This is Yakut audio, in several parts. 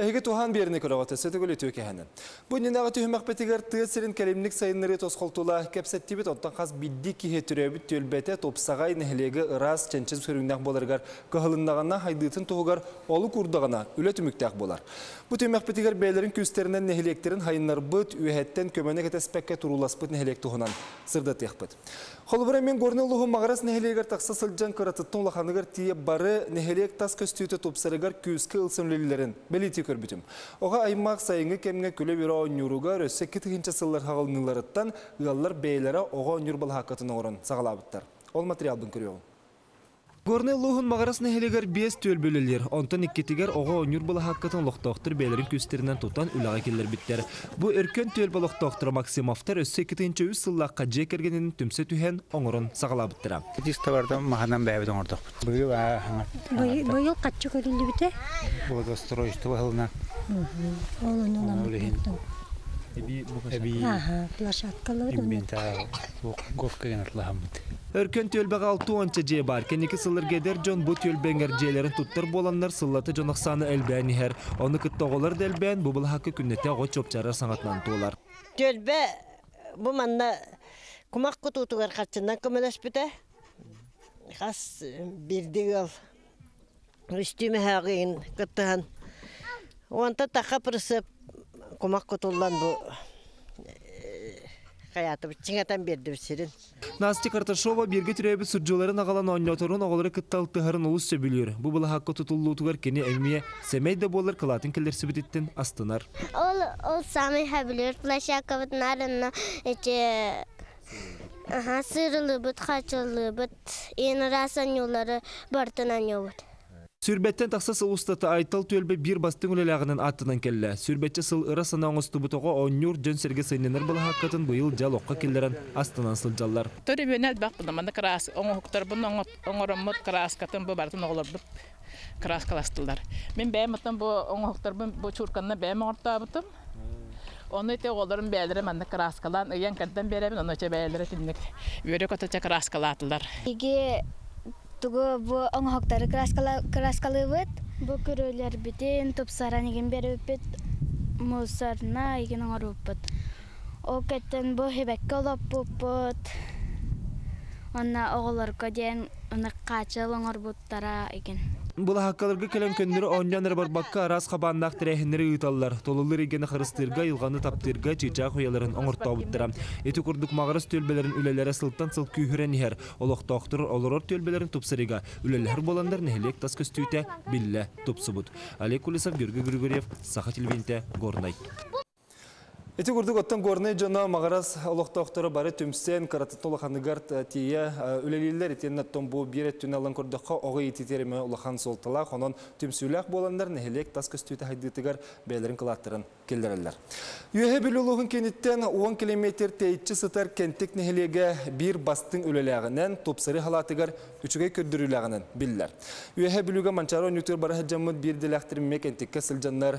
Эһиги туһаан биэрини көрөҕүт, өссө төгүл үтүө кэһэни. Бу иннинээҕи түһүмэхпитигэр тыа сирин кэлимник сайыннарыы тосхолтула кэпсэттибит, оттон хас биирдии киһи төрөөбүт түөлбэтэ тупсаҕай нэһилиэгэ ыраас, чэнчис көрүҥнээх буоларыгар кыһалыннаҕына, хайдыытын туһугар олук уурдаҕына үлэ түмүктээх буолар. Бу түһүмэхпитигэр бэйэлэрин күүстэринэн нэһилиэктэрин хайыннарбыт, үөһэттэн көмөнү кэтэспэккэ турууласпыт нэһилиэк туһунан сырдатыахпыт. Холобура, мин Горнай улууһун Маҕарас нэһилиэгэр тахса сылдьан кыратыттан улаханыгар тиийэ бары нэһилиэк тас көстүүтэ тупсарыгар күүскэ ылсан үлэлииллэрин бэлиэтии көрбүтүм. Оҕо аймах сайыҥҥы кэмҥэ күлэ-үөрэ оонньууругар өссө 2000 сыллар хаҕылыныыларыттан ыаллар бэйэлэрэ оҕо оонньуур балаһааккатын оҥорон саҕалаабыттар. Ол материалбын көрүөҕүҥ. Горнай улууһун Маҕарас нэһилиэгэр биэс түөлбэ үлэлиир, онтон иккитигэр оҕо оонньуур былаһааккатын олохтоохтор бэйэлэрин күүстэринэн тутан үлэҕэ киллэрбиттэр. Бу Өркөн түөлбэ олохтоохторо Максимовтар өссө 2003 сыллаахха дьиэ кэргэнин түмсэ түһэн оҥорон саҕалаабыттара. Дистоварда маһынан бэйэбит оҥордохпут. Быйыл Быйыл хаччы көрүллүбүтэ. Благоустройство сылынан. Ол онон Эбии площадкалар. Инвентарь говка генер лаһаммыт. Өркөн түөлбэҕэ 60 дьиэ баар. Кэнники сылларга эдэр дьон бу түөлбэҥэр дьиэлэрин туттар буоланнар сыллата дьон ахсаана элбээн иһэр. Ону кытта оҕолор да элбээн, бу былаһаакка күннэтэ оҕо чуопчаарар саҥатынан туолар. Түөлбэ бу манна кумах кутуутугар харчынан көмөлөспүтэ. Хас биирдии ыал үстүү мөһөөҕүн кыттыһан. Уонта таха прицеп кумах кутуллан бу хайаатыбыт чиҥэтэн биэрдибит сирин. Настя Карташова бииргэ төрөөбүт сурдьуларын аҕалан оонньооторун оҕолору кытта алтыһарын олус сөбүлүүр. Бу былаһаакка тутуллуутугар кини эмиэ сэмэй да буоллар кылаатын киллэрсибититтэн астынар. Ол ол самый сөбүлүүр площадкабыт нарынна эти аха сырылыбыт, хачыллыбыт, ин раз анньуулары бартын анньуубут. Сүүрбэттэн тахса сыл устата Айтал түөлбэ биир бастыҥ үлэлээҕинэн ааттанан кэллэ. Сүүрбэччэ сыл ыра санаа оҥостубут оҕо оонньуур дьон-сэргэ сынньанар былаһааккатын быйыл дьэ олоххо киллэрэн астынан сылдьаллар. Төрүбүнэ элбэх маны кыраас оҥоһуктарбын оҥороммут кырааскатын бу барытын оҕолорбут кырааскаластылар. Мин бэйэм оттон бу оҥоһуктарбын бу чуурканна бэйэм оҥортообутум. Ону ити оҕолорум бэйэлэрэ маннык кырааскалаан ыйан кэрдэн биэрэбин, ону чэ бэйэлэрэ итинник үөрэ-көтө кырааскалаатылар. Иги тугу бу оҥоһуктары кырааскалыыбыт. Бу көрүүлэрбитин тупсаран игин биэрбиппит, мусорна игин оҥорбуппут. Ол кэттэн бу хибэккэ олоппуппут. Онно оҕолорго диэн ынах хаачыл оҥорбут Тара игин. Былаһааккаларга кэлэн көннөрү оонньоон эрэ барбакка араас хабааннаах тэрээһиннэри ыыталлар. Толуллар эйгэни харыстыырга, айылҕаны таптыырга чыычаах уйаларын оҥортообуттара. Ити курдук Маҕарас түөлбэлэрин үлэлэрэ сылтан сыл күүһүрэн иһэр. Олохтоохтор олорор түөлбэлэрин тупсарыыга үлэлэһэр буоланнар нэһилиэк тас көстүүтэ биллэ тупсубут. Олег Кулесов, Георгий Григорьев, Саха телевидениетэ, Горнай. Ити курдук оттон Горнай дьоно Маҕарас олохтоохторо бары түмсэн, кыратыттан улаханыгар тиийэ үлэлииллэр. Итиэннэ оттон бу биир өттүнэн ылан көрдөххө, оҕо иитиитигэр эмиэ улахан суолталаах. Онон түмсүүлээх буоланнар нэһилиэк тас көстүүтэ хайдыытыгар бэйэлэрин кылааттарын киллэрэллэр. Үөһэ Бүлүү улууһун кииниттэн 10 километр тэйиччи сытар Кэнтик нэһилиэгэ биир бастыҥ үлэлээҕинэн, тупсарыы халаатыгар үчүгэй көрдөрүүлээҕинэн биллэр. Үөһэ Бүлүүгэ Манчаары оонньуутугар бара сылдьаммыт биир идэлээхтэрим эмиэ Кэнтиккэ сылдьаннар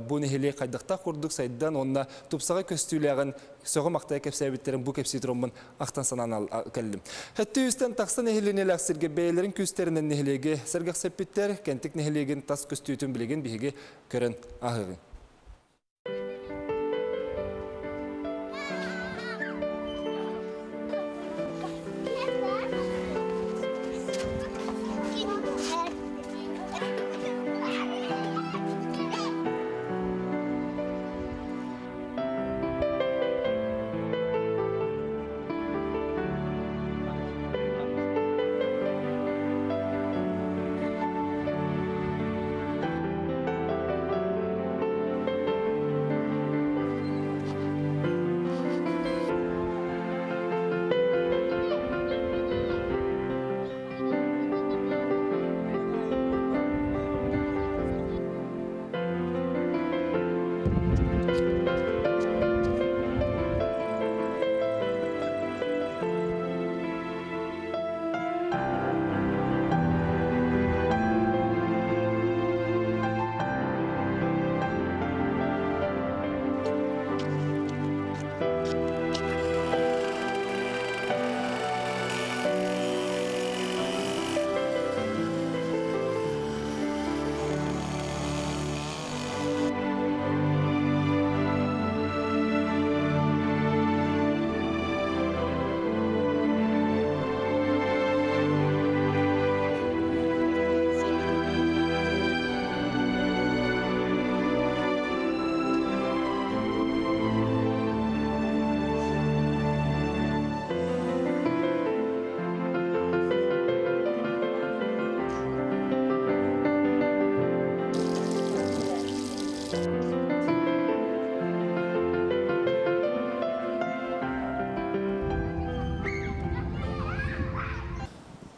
бу нэһилиэк хайдахтаах курдук сайдан уонна тупсаҕай көстүүлээҕин сөҕө-махтайа кэпсээбиттэрин бу кэпсии тураммын ахтан санаан кэллим. Хэттэ үстэн тахса нэһилиэнньэлээх сиргэ бэйэлэрин күүстэринэн нэһилиэги сэргэхсэппиттэр. Кэнтик нэһилиэгин тас көстүүтүн билигин биһиги көрөн ааһыаҕыҥ.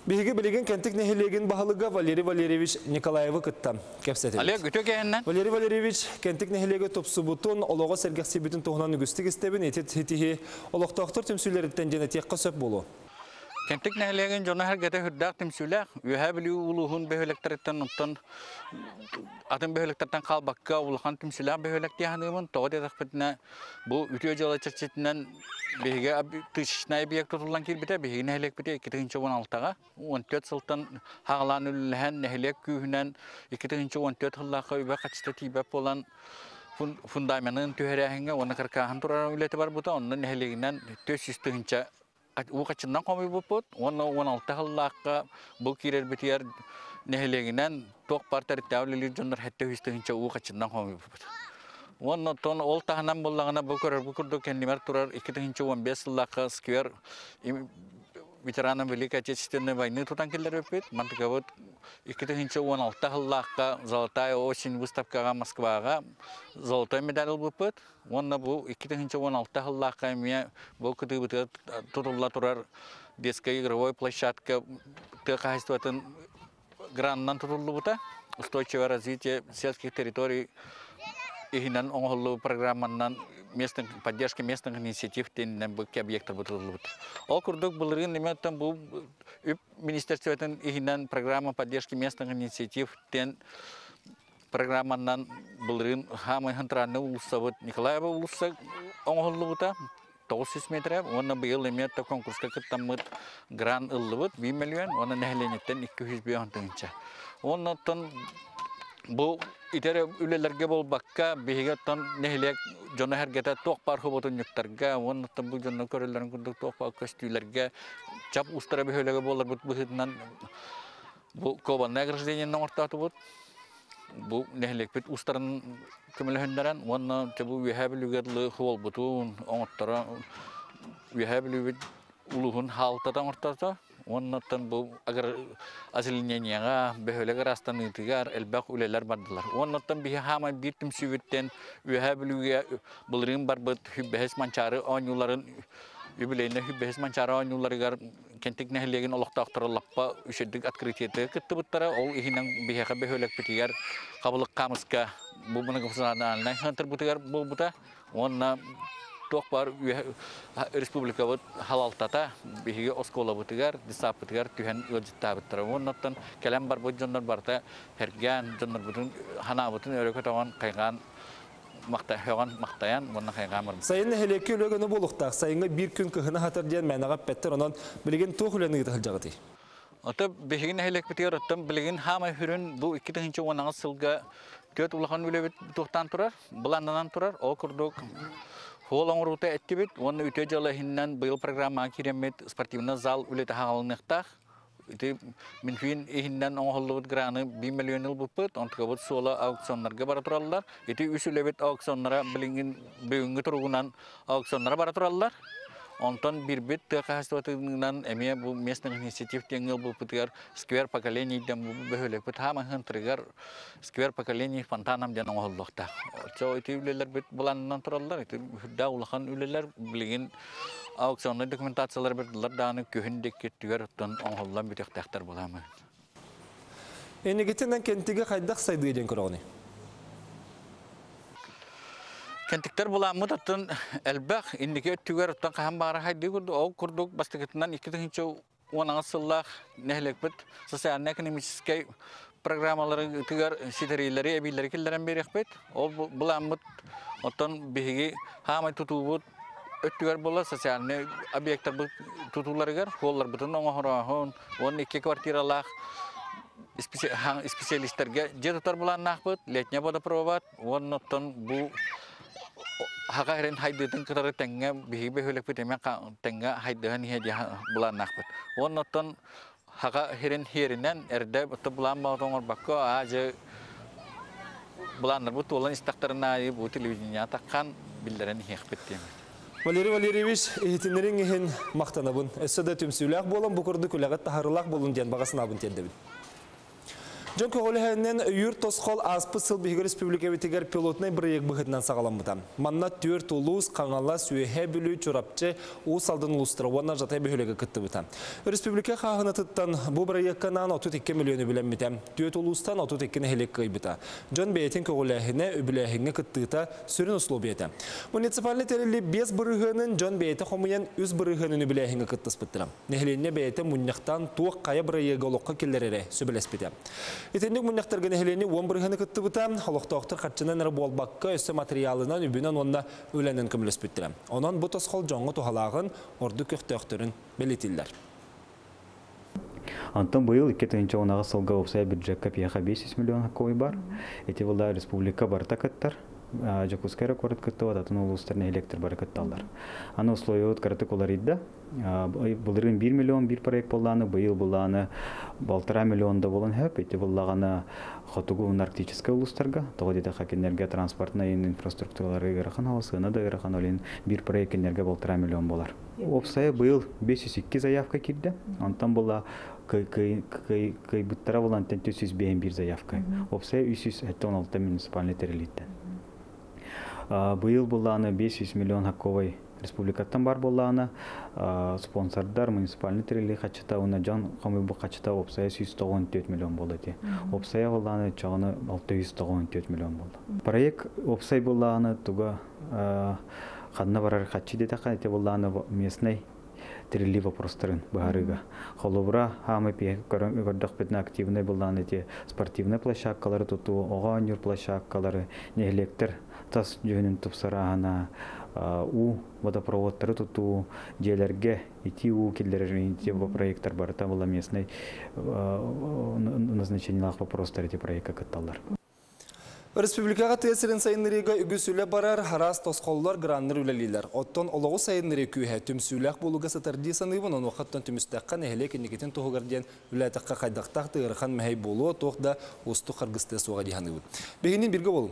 Биһиги билигин Кэнтик нэһилиэгин баһылыга Валерий Валерьевич Николаевы кытта кэпсэтэбит. Олег, үтүө кэһиннэн. Валерий Валерьевич, Кэнтик нэһилиэгэ тупсубутун, олоҕо сэргэхсийбитин туһунан үгүстүк истэбин, ити ситиһи олохтоохтор түмсүүлэриттэн диэн этиэххэ сөп буолуо. Кэнтик нэһилиэгин дьоно-сэргэтэ сүрдээх түмсүүлээх, Үөһээ Бүлүү улууһун бөһүөлэктэриттэн оттон атын бөһүөлэктэртэн хаалбакка улахан түмсүүлээх бөһүөлэк дии саныыбын. Тоҕо диэтэхпитинэ, бу үтүө дьыала чэрчитинэн биһиги тысячнай объект тутуллан киирбитэ, биһиги нэһилиэкпитэ 2016-ҕа 14 сылтан хаалаан үлэлэһэн, нэһилиэк күүһүнэн 2014 сыллаахха үбэ-харчыта тиийбэт буолан фундаменын түһэрээһиҥҥэ уонна каркааһын турар үлэтэ барбыта, онно нэһилиэгинэн 400 тыһыынча уу хаччыннан хомуйбуппут уонна 16 сыллаахха бу киирэрбитигэр нэһилиэгинэн туох баар төрүттээх үлэлиир дьоннор 700 тыһыынча уу хаччыннан хомуйбуппут. Уонна оттон ол таһынан буоллаҕына бу көрөрбүт курдук кэннибэр турар 2015 сыллаахха сквер ветеранам Великой Отечественной войны тутан киллэрбиппит. Мантыкабыт 2016 сыллаахха Золотая осень выставкаҕа Москваҕа золотой медаль ылбыппыт. Уонна бу 2016 сыллаахха эмиэ бу кытыыбытыгар тутулла турар детская игровой площадка тыа хаһаайыстыбатын гранынан тутуллубута. Устойчивое развитие сельских территорий иһинэн оҥоһуллубут программанан местных поддержка местных инициатив диэнинэн бу объектар тутуллубут. Ол курдук былырыын эмиэ бу үп министерствотын иһинэн программа поддержки местных инициатив диэн программанан былырыын хаамай хантраанны уулуссабыт Николаева уулусса оҥоһуллубута 900 метр уонна быйыл эмиэ конкурска кыттаммыт грант ыллыбыт 1 миллион уонна нэһилиэнньэттэн 205 тыһыынча. Уонна оттон бу итер үлэлэргэ буолбакка биһиги оттон нэһилиэк дьоно сэргэтэ туох баар хоботунньуктарга уонна оттон бу дьонно көрөллөрүн курдук туох баар көстүүлэргэ чап устара бөһүөлэгэ буоларбыт быһыытынан бу кованное ограждениены оҥортоотубут. Бу нэһилиэкпит устарын көмөлөһүннэрэн уонна бу Үөһээ Бүлүүгэ дылы хуолбутун оҥотторо Үөһээ Бүлүүбүт улууһун хаалтата оҥортото уонна оттон бу озеленениеҕа бөһүөлэк ыраастаныытыгар элбэх үлэлэр бардылар. Уонна оттон биһи хаамай биир түмсүүбүттэн Үөһээ Бүлүүгэ былырыын барбыт Хүббэһис Манчаары оонньууларын юбилейнай Хүббэһис Манчаары оонньууларыгар Кэнтик нэһилиэгин олохтоохторо лаппа үчүгдүк открытиеты кыттыбыттара. Ол иһинэн биһиэхэ бөһүөлэкпитигэр хабылык хаамыска бу многофункциональнай центрбытыгар буолбута. Уонна туох баар республикабыт халалтата биһиги оскуолабытыгар, детсадпытыгар түһэн ыалдьыттаабыттара. Уоннаттан кэлэн барбыт дьоннор барыта сэргээн, дьоннорбутун ханаабытын өрө көтөҕөн, хайҕаан махтайан махтайан уонна хайҕаан барбыт. Сайын нэһилиэккэ үлэ буолуохтаах. Сайыҥҥа биир күн кыһыны хатар диэн мээнэҕэ эппэттэр. Онон билигин туох үлэни ыыта сылдьаҕытый? Ото биһиги нэһилиэкпитигэр оттон билигин хаамай хүрүн бу 2010 сылга түөрт улахан үлэбит туохтаан турар, былааннанан турар. Ол курдук Хуол оҥоруута эттибит уонна үтүө дьыала иһинэн быйыл программаҕа киирэммит спортивный зал үлэтэ хаалыныахтаах. Ити Минфин иһинэн оҥоһуллубут граны 1 миллион ылбыппыт, онтукабыт суола аукционнарга бара тураллар. Ити үс үлэбит аукционнара билигин бүгүҥҥү туругунан аукционнара бара тураллар. Онтон бирбит тыа хаһаайыстыбатынан эмиэ бу местных инициатив диэн ылбыппытыгар сквер поколений диэн бу бөһүөлэкпит хаамаһын сквер поколений фонтаном диэн оҥоһуллуохтаах. Оччо ити үлэлэрбит былаанынан тураллар. Ити үрдээх улахан үлэлэр билигин аукционный документациялар бердилер дааны күһүн диэки түгэр оттон оҥоһуллан бүтүөхтээхтэр буламы. Энигитинэн Кэнтиги хайдах сайдыы диэн көрөҕүнүй? Кэнтиктэр буламмыт оттон элбэх инники өттүгэр оттон хаһан баара хайдыы курдук ол курдук бастакытынан 2010 сыллаах нэһилиэкпит социально-экономическай программалары ытыгар ситэриилэри эбиилэри киллэрэн биэриэхпит. Ол буламмыт оттон биһиги хаамай тутуубут өттүгэр буолар социальный объекттарбыт тутууларыгар хуолларбытын оҥоһорооһун уонна икки квартиралаах специалистерге дьиэ тутар булааннаахпыт, летняя водопровод, уонна оттон бу хака эрин хайдыытын кытары тэҥҥэ биһиги бөһүөлэкпит эмиэ тэҥҥэ хайдыһан иһэ диэн былааннаахпыт. Уонна оттон хака хирин хиэринэн эрдэ былаан баҕата оҥорбокко аа-дьэ былааннарбыт туолан истэхтэрин аайы бу телевидение таххан биллэрэн иһиэхпит диэмит. Валерий Валерьевич, иһитиннэриҥ иһин махтанабын. Өссө да түмсүүлээх буолан бу курдук үлэҕит таһарылаах болун диэн баҕа санаабын тиэрдэбин. Дьон көҕүлээһинин өйүүр тосхол ааспыт сыл биһиги республикабытыгар пилотнай бырайыак быһыытынан саҕаламмыта. Манна түөрт улуус, Хаҥалас, Үөһээ Бүлүү, Чурапчы, Уус Алдан улуустара уонна Жатай бөһүөлэгэ кыттыбыта. Республика хааһынатыттан бу бырайыакка анаан 32 миллион үбүлэммитэ. Түөрт улуустан 32 нэһилиэк кыайбыта. Дьон бэйэтин көҕүлээһинэ, үбүлээһиҥҥэ кыттыыта сүрүн условиета. Муниципальнай тэриллии 5 бырыһыанын дьон бэйэтэ хомуйан 3 бырыһыанын үбүлээһиҥҥэ кыттыспыттара. Нэһилиэнньэ бэйэтэ мунньахтаан туох хайа бырайыагы олоххо киллэрэрэ сөбүлэспитэ. Итинник мунньахтарга нэһилиэнньэ 10 бырыһыаны кыттыбыта, олохтоохтор харчынан эрэ буолбакка, өссө матырыйаалынан, үбүнэн уонна үлэнэн көмөлөспүттэрэ. Онон бу тосхол дьоҥҥо туһалааҕын, ордук көхтөөхтөрүн бэлиэтииллэр. Онтон быйыл 2010 сылга уопсай бюджекка пиэхэ 500 миллион солкуобай баар. Ити буолла республика барыта кыттар. Дьокуускай куорат кыттыбат, атын улуустар, нэһилиэктэр бары кытталлар. Аны условиябыт кыратык уларыйда. Былырыын 1 миллион биир проект буоллаҕына, быйыл буоллаҕына 1,5 миллион да буолан сөп. Ити буоллаҕына хотугу арктическай улуустарга, тоҕо диэтэххэ кинилэргэ транспортнай инфраструктуралары ыарахан, сыана да ыарахан, ол иһин биир проект кинилэргэ 1,5 миллион буолар. Уопсайа быйыл 502 заявка киирдэ. Онтон була кыайбыттара булан 451 заявка. Уопсайа 376 муниципальный тэриллииттэн. Быйыл буллааны 500 миллион солкуобай республикаттан бар буоллаҕына, спонсордар, муниципальный тэриллии харчыта уонна дьон хомуйбут харчыта уопсайа 194 миллион буолла ити. Уопсайа буоллаҕына чаҕыны 694 миллион буолла. Проект уопсай буоллаҕына туга ханна барар харчы диэтэххэ, ити буоллаҕына местный тэриллии вопростарын быһаарыыга. Холобура, хаамы көрдөхпүтүнэ активный буоллаҕына ити спортивный площадкалары тутуу, оҕо оонньуур площадкалары, нэһилиэктэр тас дьүһүнүн тупсарааһына, уу водопроводтары тутуу, дьиэлэргэ итии уу киллэрэр проекттар барыта була местный назначениелаах вопростар эти проектка кытталлар. Республикаҕа тыа сирин сайыннарыыга үгүс үлэ барар, араас тосхоллор, граннар үлэлииллэр. Оттон олоҕу сайыннарыы күүһэ түмсүүлээх буолууга сытар дии саныыбын, онуохаттан түмүстэххэ нэһилиэк инникитин туһугар диэн үлэлээтэххэ хайдахтаах да ыарахан мэһэй буолуо, туох да уустук харгыстыа суоҕа дии саныыбын. Биһигинниин бииргэ буолуҥ.